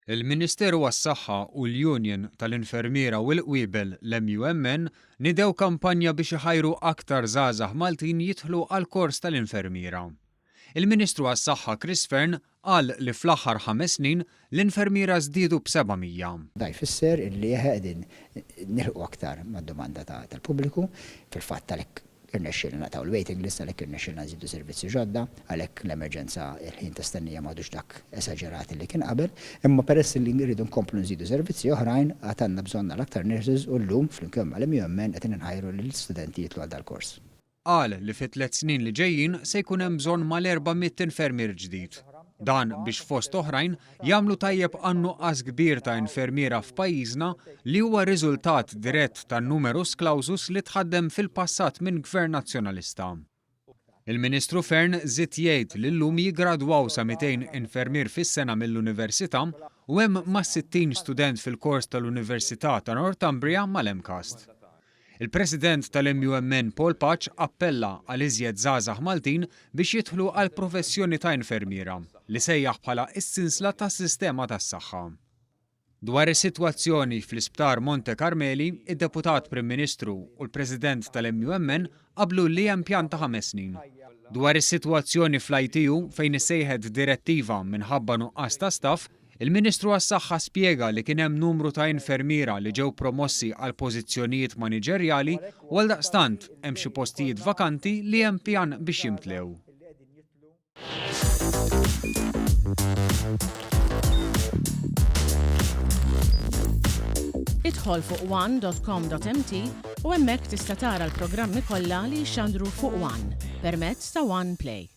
Il-Ministeru għas-Saħħa u l-Union tal-Infermiera u l-Qwiebel, l-MUMN, niedew kampanja biex iħajru aktar żgħażagħ Maltin jidħlu għall-kors tal-infermiera. Il-Ministru għas-Saħħa Chris Fearne qal li fl-aħħar ħames snin l-infermiera żdiedu b'700. Dan jfisser illi qegħdin nilħqu aktar mad-domanda tal-pubbliku. Fil-fatt għalhekk Irnexxielna naqtgħu l-waiting list għalhekk irnexxielna nżidu servizzi ġodda, għalhekk l-emerġenza il-ħin ta' stennija m'għadux dak esaġerat li kien qabel. Imma peress li rridu nkomplu nżidu servizzi oħrajn, għad għandna bżonn għal aktar nurses u llum, flimkien mal-MUMN, qegħdin inħajru lill-istudenti jidħlu għal dal-kors. Qal li fit-tlett snin li ġejjin se jkun hemm bżonn mal-400 infermier ġdid. Dan biex fost oħrajn jagħmlu tajjeb għan-nuqqas kbir ta' infermiera f'pajjiżna li huwa riżultat dirett tan-numerus clausus li tħaddem fil-passat minn Gvern Nazzjonalista. Il-Ministru Fearne żied jgħid li llum jiggradwaw sa 200 infermier fis-sena mill-Università u hemm mas-60 student fil-kors tal-Università ta' Northumbria mal-MCAST. Il-President tal-MUMN Paul Pace appella għal iżjed żgħażagħ Maltin biex jidħlu għall-professjoni ta' infermiera, li sejjaħ bħala s-sinsla tas-sistema tas-saħħa. Dwar is-sitwazzjoni fl-Isptar Monte Carmeli, id-Deputat Prim Ministru u l-President tal-MUMN qablu li hemm pjan ta' ħames snin. Dwar is-sitwazzjoni fl-ITU fejn issejħet direttiva minħabba nuqqas ta' staff, Il-Ministru għas-Saħħa spjega li kien hemm numru ta' infermiera li ġew promossi għal pożizzjonijiet maniġerjali u għaldaqstant hemm xi postijiet vakanti li hemm pjan biex jimtlew. Idħol fuq one.com.mt u hemmhekk tista' tara l-programmi kollha li jixxandru fuq One permezz ta' One Play.